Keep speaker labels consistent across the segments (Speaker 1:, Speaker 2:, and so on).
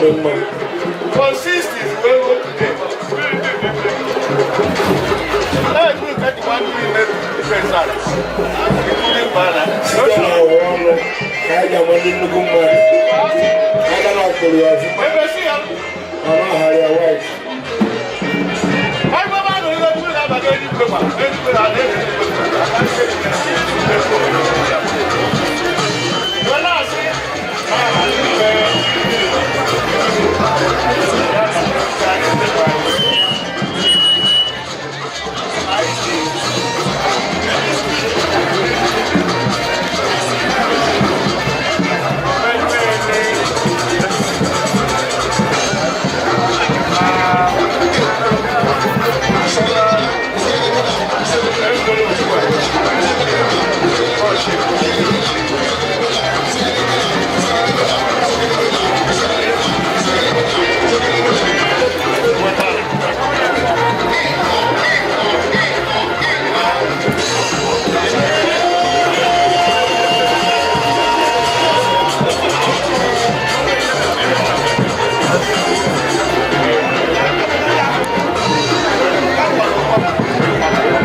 Speaker 1: Dị mma.
Speaker 2: From 60s wee ruo today. Na-ekwu 31 ime different size, including banner.
Speaker 1: Site na ụwa ọnụ ka anyị ga-ama ndị nnukwu mmadụ aka na akpụrụ ya ọfụma.
Speaker 2: Ebe si ya,
Speaker 1: ma na ọghara ya white.
Speaker 2: Anyị gbaba anụ ihe mmiri na-abaga eluigwe ma eluigwe na ala eluigwe. Wee na-asị,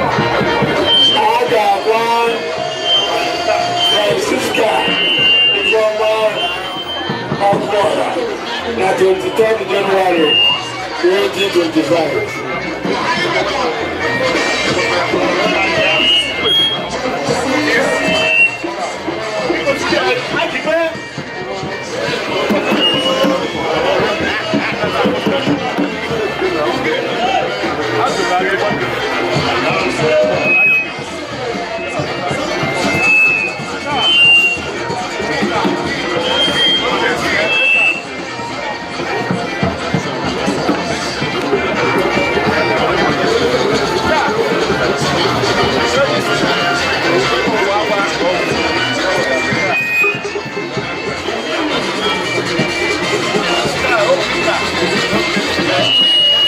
Speaker 1: A ga-agwa Francisca Ifeọma Ọkụọra na 23 January 2025.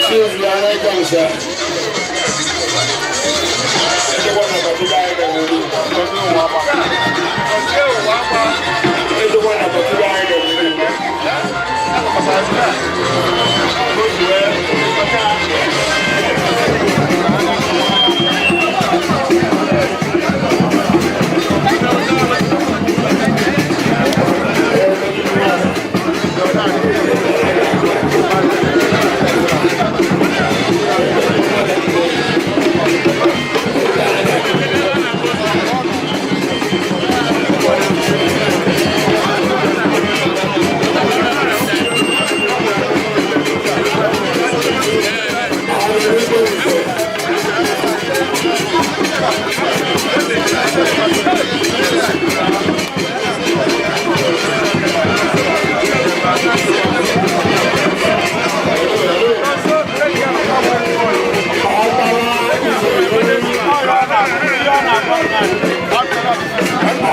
Speaker 1: Chief Laleka Nsa. Echekwa na Batuga anyị ga-emeri. Echekwa na Batuga anyị ga-emeri.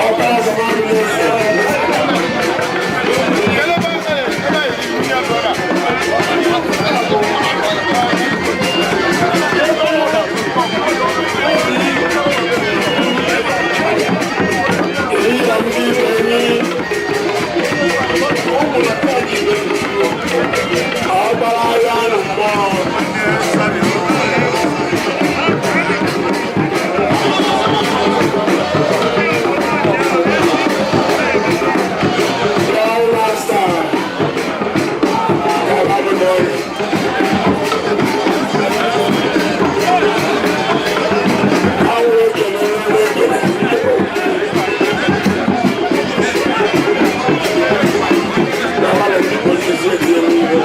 Speaker 1: Ọkpara Zamanu Nese. Èyí là ń bí ẹni ọkpara ya nụ mmụọ. Crown Master, Kabadu Boy. Awụ ekele ndị ekele. Na mmadụ ndị polisi etinye n'ihu.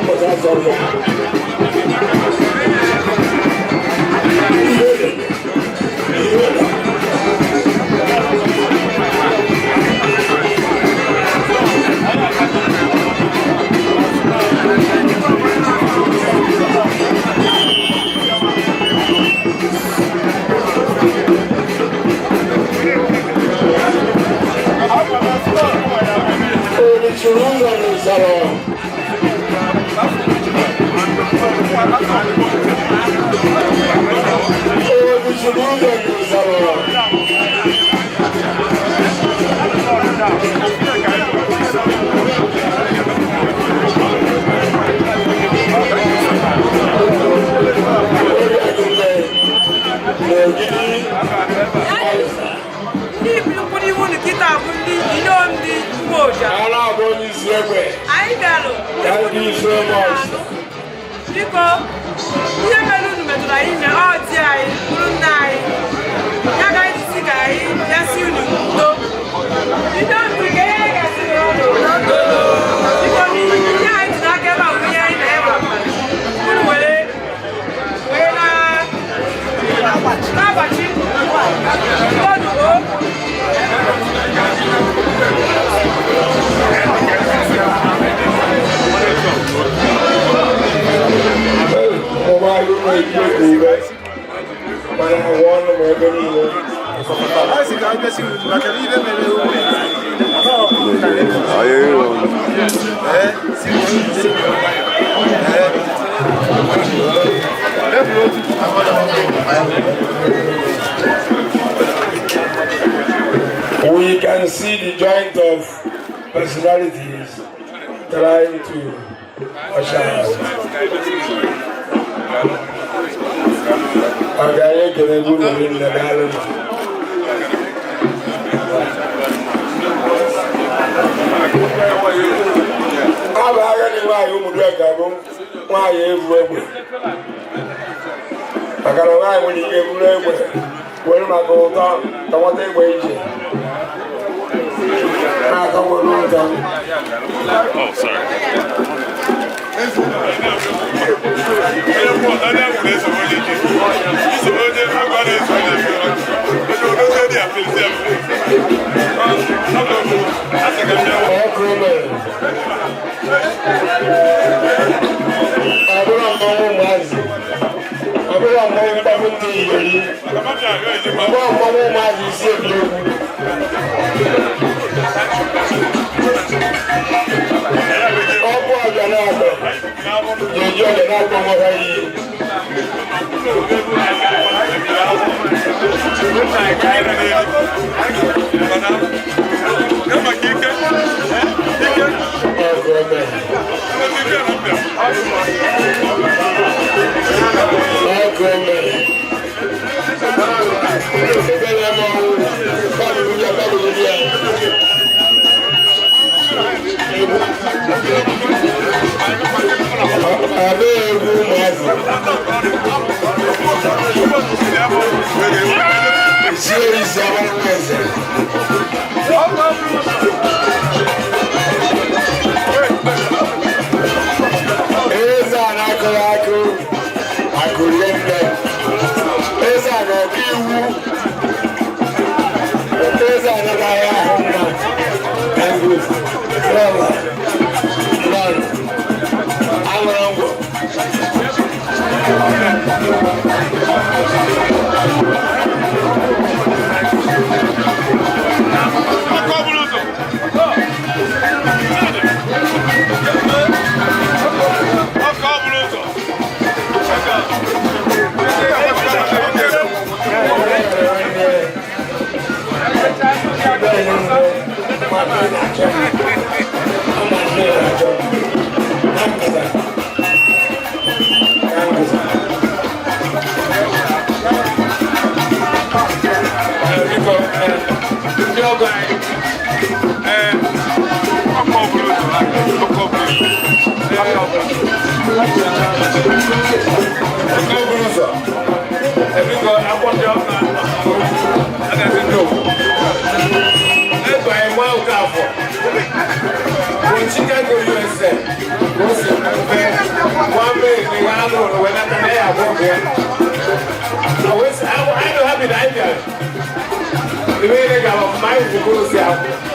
Speaker 1: Mbọsị azọrọ ya. Ihe dị, ihe dị. Olichiri ụzọ n'ụzọrọ. Olichiri ụzọ n'ụzọrọ. Obi akụkọ n'ogidi.
Speaker 3: Ndị mkpụrụ iwu nkịta bụ ndị inyom ndị Ugboja.
Speaker 1: Ala abụ onye isi egbe.
Speaker 3: Anyị bịarụ.
Speaker 1: Thank you so much.
Speaker 3: Biko, ihe mere unu metụrụ anyị na ọ dị anyị bụrụ nna anyị. Ya ka anyị jisi ka anyị bịasị unu udo. Ndị otu ka ihe gasịrị ọnụ. Biko, ihe anyị ji n'aka ebe a bụ ihe anyị na-ebe unu were wee na na-agbachi ndọdụ o.
Speaker 1: Mụba ụlọ ikpe bụ ire mana agwa ọnụ ma ebe niile. We can see the joint of personalities trying to usher out. Ọ ga-anyị ekele gị unu niile, daalụ. Ọ bụ agadi nwaanyị ụmụdụeka bụ nwaanyị ebu egbe, maka na nwaanyị nwere ike buru egbe were maka ụtọ tọgbọta egbe ije na-atọ nwere ụtọ.
Speaker 2: Oh, sorry.
Speaker 1: Ọkụ mere ọ bụrụ mmọnwụ ụmụazị, ọ bụrụ mmọnwụ mkpagbu ndị iyeri, ọ bụrụ mmọnwụ ụmụazị isi ebi egwu. Ọkụ ọbịa na-agba ga-eji ọbịa na-agba nwara iyi. Ọkụ mere. Ọkụ mere. Ebere m ọnwụ, gbadoro ya, gbadoro ya. Ada egwu ụmụazị. Sie isi agbara nwa eze. Eze a na-akụghị akụ, akụrie nne. Eze a na ọka iwu. Eze a nanaghị ahụ mma. Thank you. Rọba. Mmadụ. Aṅụrụ ngwọ.
Speaker 2: Ndị ọgọ anyị, ee, ọkọ ọbụla ụzọ, ọkọ ọbụla ọkọ ọbụla ụzọ. Ebiko akwọ ndị ọka agaghị ndị okwu. Ebe anyị nwa oke afọ from Chicago, USA, ka o si mfe. Agwọ nke ya. Anyị dị happy na anyị bịara. Ibe niile gara ọfụma, anyị ji kwuru si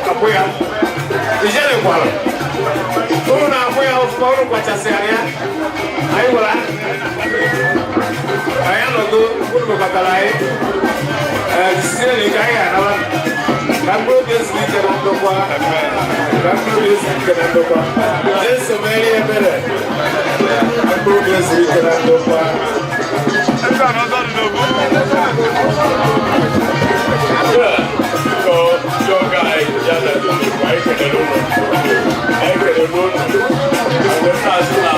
Speaker 2: akwụ ya. Ijele kwara. Unu na-akwụ ya ọfụma, unu kwachasịara ya. Anyị gwara anyị anọgo, unu mekọtara anyị. Ee, jisie n'ike, anyị ga-anara. Ka mkpụrụ obi ezuru ike na ndokwa. Ka mkpụrụ obi ezuru ike na ndokwa. Jesu mere ebere. Ka mkpụrụ obi ezuru ike na ndokwa.
Speaker 4: Eze na ọzọ dị n'obu.
Speaker 5: Biko, ndị ọga anyị ya na ndị Igbo, anyị kelere ụlọ, anyị kelere ụlọ. Mgbe m na-asị na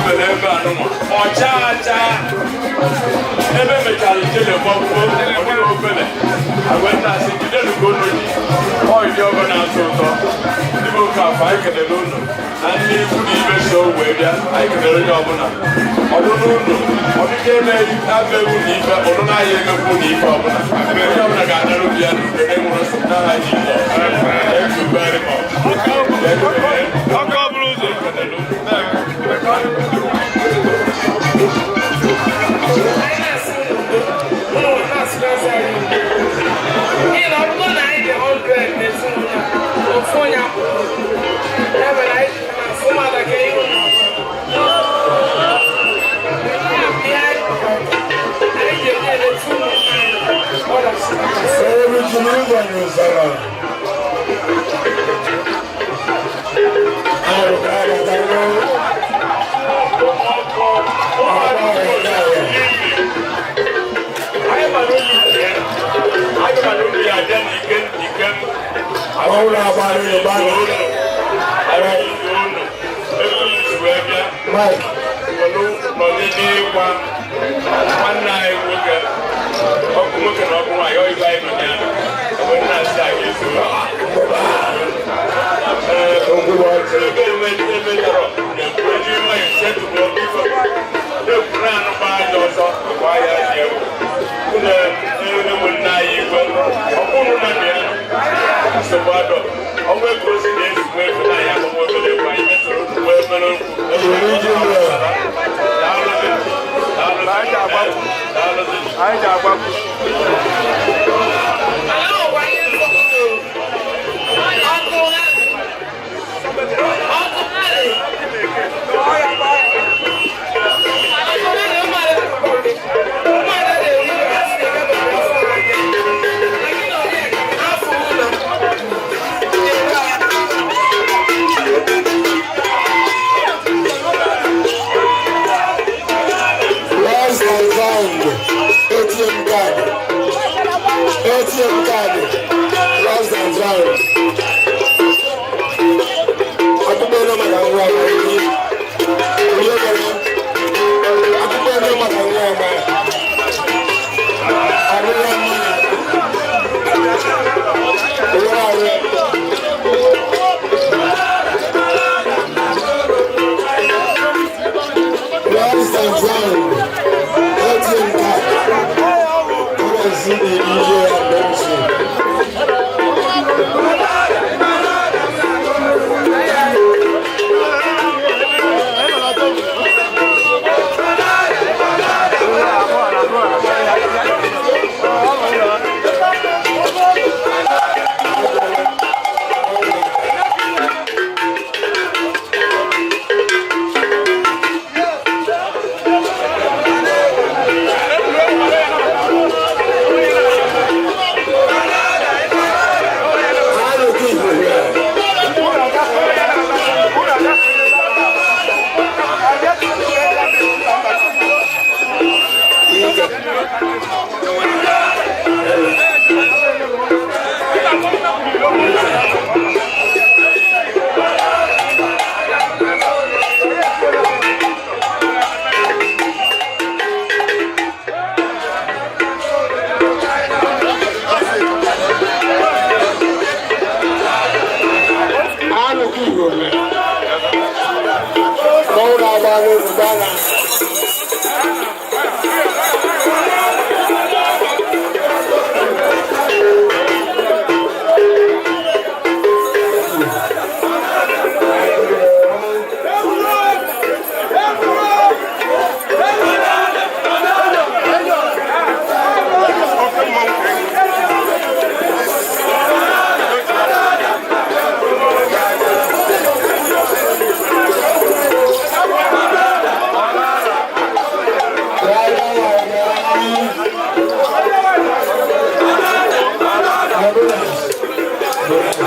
Speaker 5: mere ebe a nụnwa ọcha acha, ebe mechara ijele gbagbuo, ọ dịghị obere agwa. M na-asị jidenugo unu ji ọ dị ọgọ na-atọ ụtọ. Ndị bụ oke afọ, anyị kelere ụlọ na ndị ikwu na ibe so wee bịa. Anyị kelere onye ọbụla ọdụnụ ụlọ ọdịdị eme ama ewu na ife ọdụnụ anyị emekwu na ife ọbụla. Onye ọbụla ga-anara obi ya n'udo na-enwere nsogbu n'aha Jizọs. Thank you very much.
Speaker 4: Ọkụ ọ bụla ụzọ.
Speaker 3: Anyị na-asị unu udo, unu na-asịgasị anyị udo, n'ihi na ọ bụrụ na anyị dị 100 n'ezinụlọ a, ofu onye apụrụ ya mere anyị ji na-asị ụmụada ka ihe unu ihe anyị anyị ji enye eletu ụmụ anyị ọdachi kachasị.
Speaker 1: Origin ụzọ n'usoro. Arụ ka a batara.
Speaker 5: Anyị mara unu ya, anyị mara unu ya abịa n'ike n'ike m.
Speaker 1: Ọhụrụ agbara Yorùbá nọ.
Speaker 5: Anyị unu ebe unu si wee bịa.
Speaker 1: Mike.
Speaker 5: Welu nọdịdị ịkwa nwanne anyị nwoke, ọkụ nwoke na ọkụ nwaanyị, ọ ibe anyị nọ ya ebe nna asị anyị eso.
Speaker 1: Okwu ọchị.
Speaker 5: Ebe emechara na-ekwu eji nwayọ setụpụ ife na-ekwu naanị gbaa aja ọsọ gbaa ya ji egwu. Unu ewu nna anyị igwe ọkpụrụ na ya nsogbu adọ ọnwa ego osi na-esi nwa ego na ya agbanwe obere egwu anyị mesoro unu nwee obere okwu. Daalụ, daalụ, daalụ.
Speaker 4: Anyị ga-agbapụ.
Speaker 3: Ala ọgwa ihe nsọ ọkụ ha, ọkụ ha dị. Ọkụ ha dị, ụmụada na-eri asị na ebe afọ anya. Na gị na onye afọ ụlọ.
Speaker 1: Lost and found. ATM card. ATM card.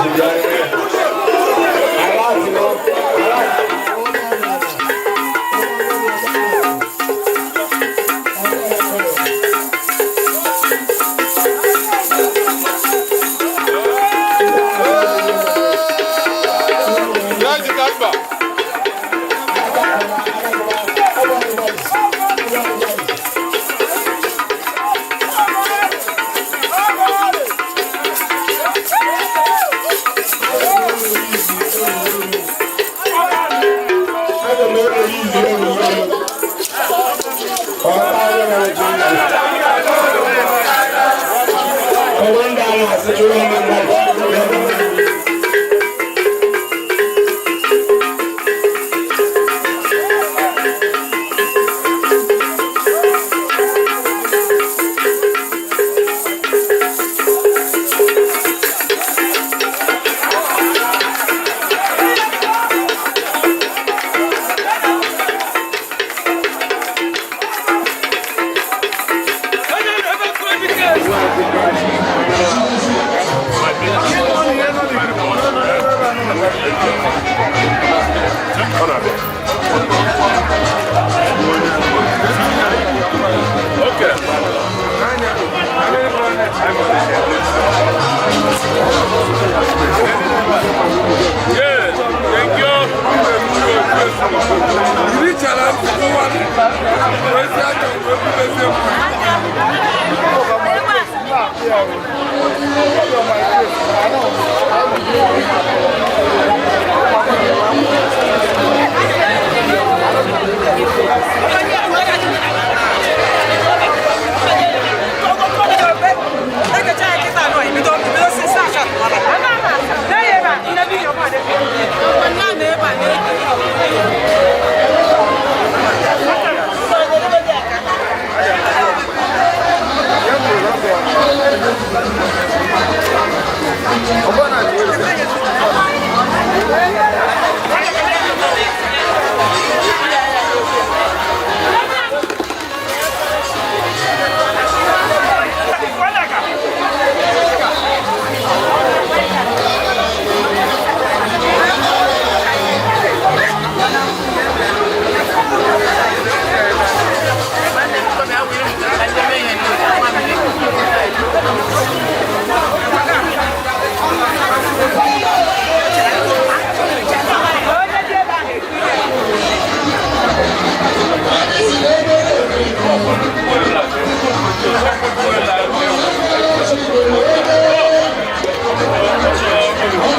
Speaker 1: ji bịa. Ala atịnọ, ala.
Speaker 4: Ya ji ka mba.
Speaker 1: Aga m ewere izu ewu ewu. Ọ bụrụ na ji ndụ. Ọrụ ndị a na-asị chụrụ ndị mmadụ.
Speaker 4: Ọ na-abịa. Okay. Yes, thank you.